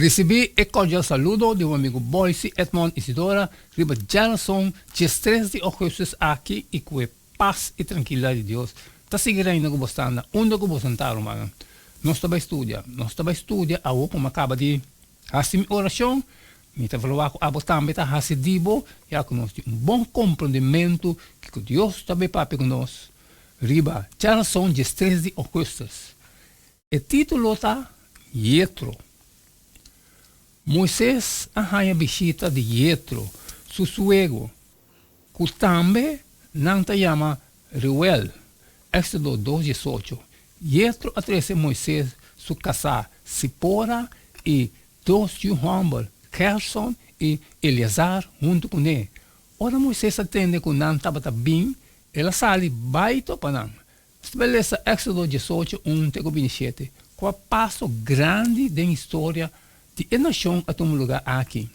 Risibí e kordial saludo di bo amigu Boyce Edmond Isidora riba djarason 13 di ougùstùs aki i ku e pas i trankilidat di Dios ta sigui reina ku bo sta na unda ku bo sentá rumannan. Nos ta bai studia, nos ta bai studia awo ku mi a kaba di hasi mi orashon, mi ta verwagt ku abo tambe ta hasi di bo ya ku nos tin un bon komprondementu kiko Dios ta bai papia ku nos riba djarason 13 di ougùstùs. E título ta Yetro. Moises a haña bishita di Yetro, su suegro, ku tambe nan ta yama Reuel, Éksodo dos diesocho. Yetro a trese Moises su kasá Sipora i dos yu hòmber, Gerson i Eleazar, huntu kuné. Ora Moises a tende ku nan tabata bin, el a sali bai topa nan. Nos ta lesa Éksodo 18, un te ku 27, Kua paso grandi den historia di e nashon a tuma lugá aki?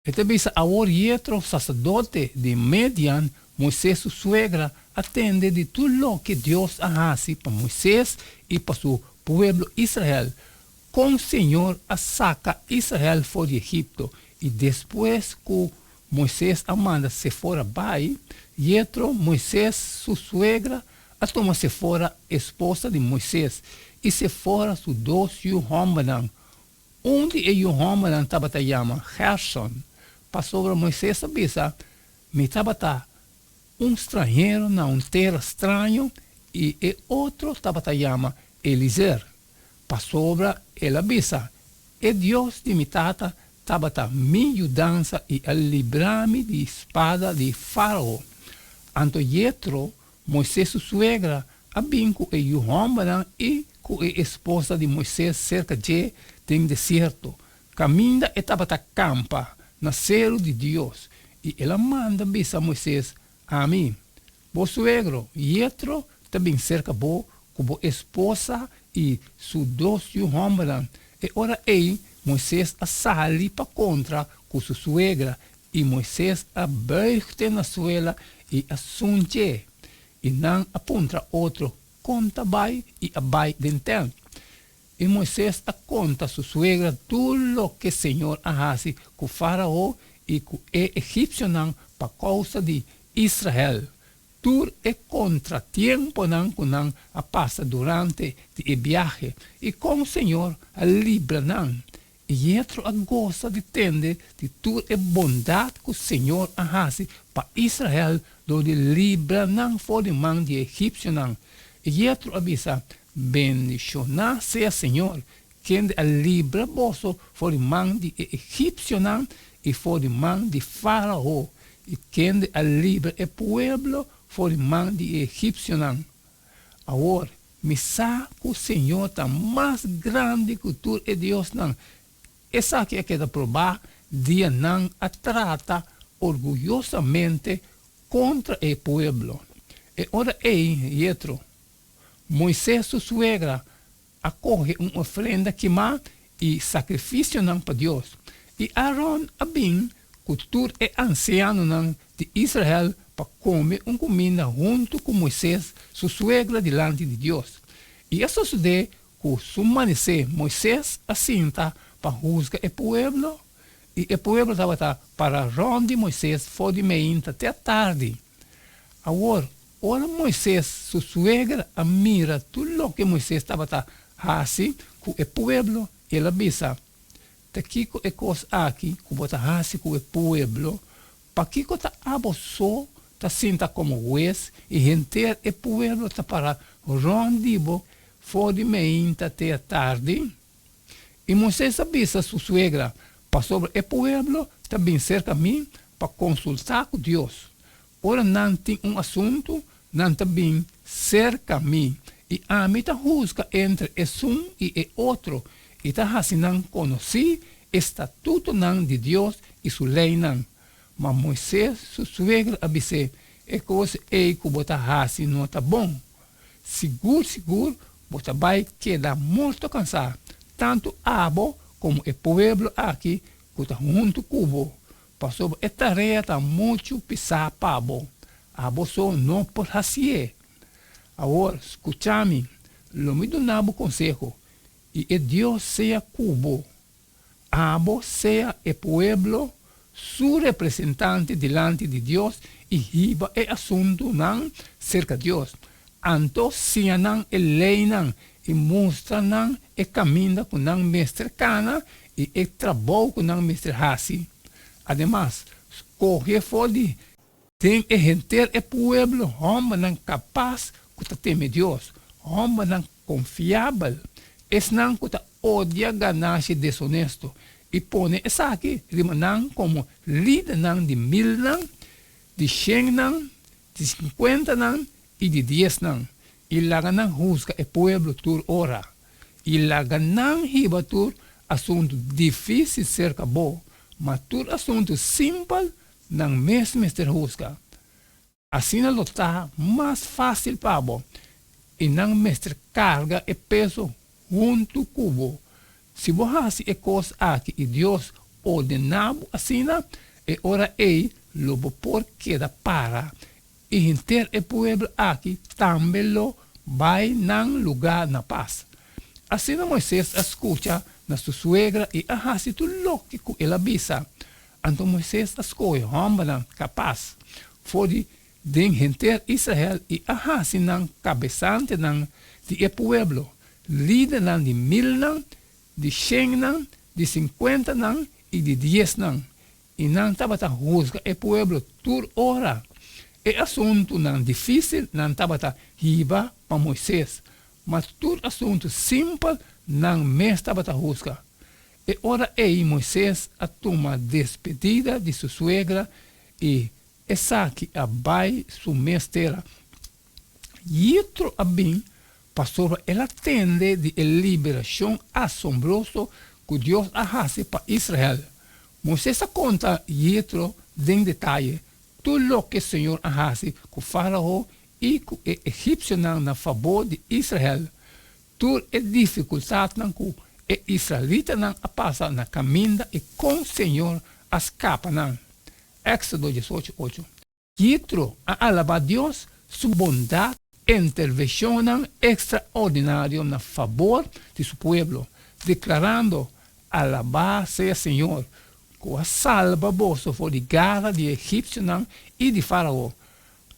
E ta bisa, Awor Yetro, saserdote di Midian, Moises su suegra, a tende di tur loke Dios a hasi pa Moises i pa su pueblo Israel, kon Señor a saka Israel for di Egipto i despues ku Moises a manda Sefora bai, Yetro, Moises su suegra, a tuma Sefora, esposa di Moises, i Sefora su dos yu hòmbernan. Un di e yu hòmbernan tabata yama Gerson, pasobra Moises a bisa, Mi tabata un stranhero na un tera straño, i e otro tabata yama Elizer, pasobra el a bisa, E Dios di mi tata tabata mi yudansa i a libra mi di spada di Fárao. Anto Yetro, Moises su suegra, a bin ku e yu hòmbernan i ku e esposa di Moises serka dje den desierto, kaminda e tabata kampa na seru di Dios, i el a manda bisa Moises, Ami, bo suegro, Yetro, ta bin serka bo ku bo esposa i su dos yu hòmbernan. E ora ei Moises a sali pa kontra ku su suegra, i Moises a bùig te na suela i a sunch'é. I nan a puntra otro kon ta bai i a bai den tènt. I Moises a konta su suegra tur loke señor a hasi ku Fárao i ku e egipsionan pa kousa di Israel, tur e kontratiemponan ku nan a pasa durante di e biahe i kon señor a libra nan. I Yetro a gosa di tende di tur e bondat ku señor a hasi pa Israel dor di libra nan for di man di e egipsionan. I Yetro a bisa, Bendishoná sea señor, kende a libra boso for di man di e egipsionan i for di man di Fárao, i kende a libra e pueblo for di man di e egipsionan. Awor, mi sa ku señor ta mas grandi ku tur e diosnan. Esaki a keda probá dia nan a trata orguyosamente kontra e pueblo. E ora ei Yetro, Moises su suegra, a kohe un ofrenda kimá i sakrifisionan pa Dios. I Aron a bin ku tur e ansianonan di Israel pa kome un kuminda huntu ku Moises su suegra dilanti di Dios. I a sosodé ku su manisé Moises a sinta pa husga e pueblo, i e pueblo tabata para rònt di Moises for di meinta te atardi. Awor, ora Moises su suegra a mira tur loke Moises tabata hasi ku e pueblo, el a bisa, Ta kiko e kos aki ku bo ta hasi ku e pueblo? Pakiko ta abo so ta sinta komo hues i henter e pueblo ta para rònt di bo for di meinta te atardi? I Moises a bisa su suegra, Pasobra e pueblo ta bin serka mi pa konsultá ku Dios. Ora nan tin un asuntu, nan ta bin serka mi, i ami ta husga entre esun i e otro i ta hasi nan konosí e statutonan di Dios i su leinan. Ma Moises su suegra a bis'é, E kos ei ku bo ta hasi no ta bon. Sigur sigur bo ta bai keda morto kansá, tantu abo komo e pueblo aki ku ta huntu ku bo, pasobra e tarea ta muchu pisá pa bo, abo so no por hasié. Awor, skucha mi, lo mi duna bo konseho. I e Dios sea ku bo. Abo sea e pueblo su representante dilanti di Dios i hiba e asuntunan serka Dios. Anto siña nan e leinan i mustra nan e kaminda ku nan mester kana i e trabou ku nan mester hasi. Ademas, skohe for di den e henter e pueblo hòmbernan kapas ku ta teme Dios, hòmbernan konfiabel, esnan ku ta odia ganashi desonesto, i pone esaki riba nan komo lidernan di milnan, di shennan, di sinkuentanan i di diesnan, i laga nan husga e pueblo tur ora, i laga nan hiba tur asuntu difísil serka bo, ma tur asuntu simpel nan mes mester husga. Asina lo ta mas fásil pa bo, i nan mester karga e peso huntu ku bo. Si bo hasi e kos aki i Dios ordená bo asina, e ora ei lo bo por keda para, i henter e pueblo aki tambe lo bai nan lugá na pas. Asina Moises a skucha na su suegra i a hasi tur loke ku el a bisa. Anto Moises a skohe hòmbernan kapas for di den henter Israel i a hasi nan kabesantenan di e pueblo, lidernan di milnan, di shennan, di sinkuentanan i di diesnan, i nan tabata husga e pueblo tur ora. E asuntunan difísil nan tabata hiba pa Moises, ma tur asuntu simpel nan mes tabata husga. E ora ei Moises a tuma despedida di su suegra i esaki a bai su mes tera. Yitro a bin pasobra el a tende di e liberashon asombroso ku Dios a hasi pa Israel. Moises a konta Yitro den detaye tur loke Señor a hasi ku Fárao i ku e egipsionan na fabor di Israel. Tur e difikultatnan ku e israelitanan a pasa na kaminda i kon Señor a skapa nan. Éksodo diesocho, ocho. Yitro a alabá Dios su bondat, intervenshonnan ekstraordinario na fabor di su pueblo, deklarando, Alabá sea Señor, ku a salba boso for di gara di e egipsionan i di Fárao.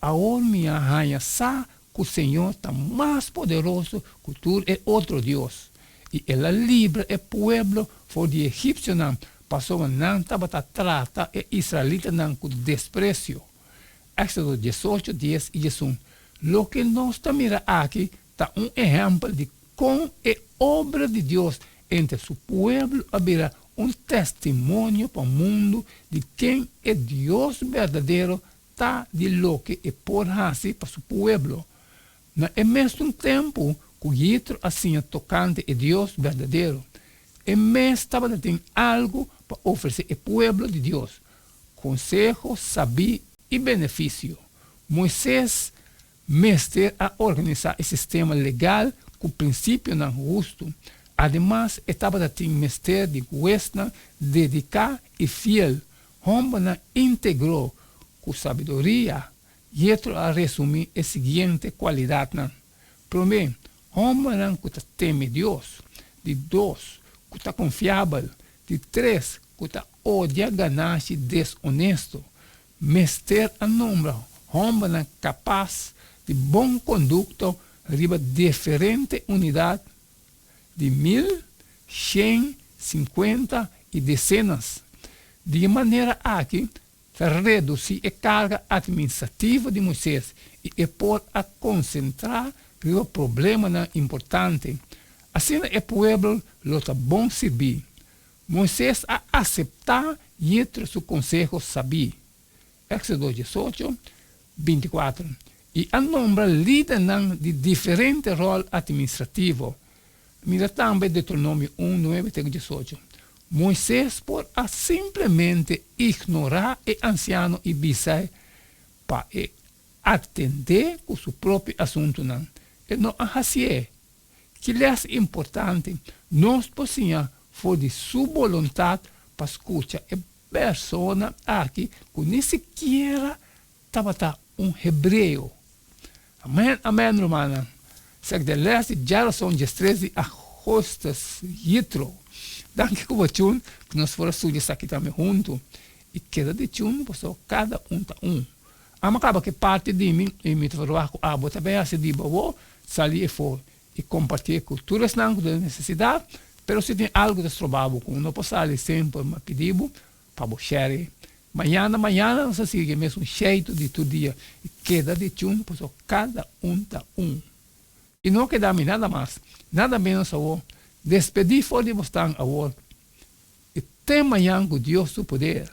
Awor mi a haña sa ku Señor ta mas poderoso ku tur e otro dios, i el a libra e pueblo for di e egipsionan pasobra nan tabata trata e israelitanan ku despresio. Éksodo diesocho, dies i diesun. Loke nos ta mira aki ta un ehèmpel di kon e obra di Dios entre su pueblo a bira un testimonio pa mundu di ken e Dios berdadero ta di loke e por hasi pa su pueblo. Na e mesun tempu ku Yitro a siña tokante e Dios berdadero, e mes tabata tin algu pa ofresé e pueblo di Dios, konseho sabí i benefisio. Moises mester a organisá e sistema legal ku prinsipionan hustu. Ademas, e tabata tin mester di huesnan dediká i fiel Hòmbernan íntegro ku sabiduria, Yetro a resumí e siguiente kualidatnan, Promé, hòmbernan ku ta teme Dios, di dos, ku ta konfiabel, di tres, ku ta odia ganashi desonesto. Mester a nombra hòmbernan kapas di bon kondukto riba diferente unidat di mil, shen, sinkuenta i desenas. Di e manera aki ta redusí e karga atministrativo di Moisés i e por a konsentrá riba problemanan importante. Asina e pueblo lo ta bon sirbí. Moisés a aseptá Yetro su konseho sabí. Éxodo diesocho, bintikuater, i a nombra lidernan di diferente ròl atministrativo. Mira tambe Deuteronomio un, nuebe te ku diesocho. Moises por a simplemente ignorá e ansiano i bisa pa e atendé ku su propio asuntunan. E no a hasié. Ki lès importante nos por siña for di su boluntat pa skucha e persona aki ku ni sikiera tabata un hebreo? Amèn, amèn, rumannan. Sek de lès di djarason diestres di. Augustus Jitro. Danki ku bo tune ku nos por a studia esaki tambe huntu. I keda di tune pasobra kada un ta un. Amo kaba ku e parti di mi i mi ta verwagt ku abo ta bay hasi di bo awor sali efo i kompartié ku tur esnan ku ta den nesesidat. Pero si tin algu ta stroba bo ku no por sali semper mi a pidi bo pa bo share. Mañana mañana nos a sigui e mesun sheitu di tur dia i keda di tune pasobra kada un ta un. I no keda mi nada mas, nada menos awor. Despedí for di bosnan awor i te mañan ku Dios su poder.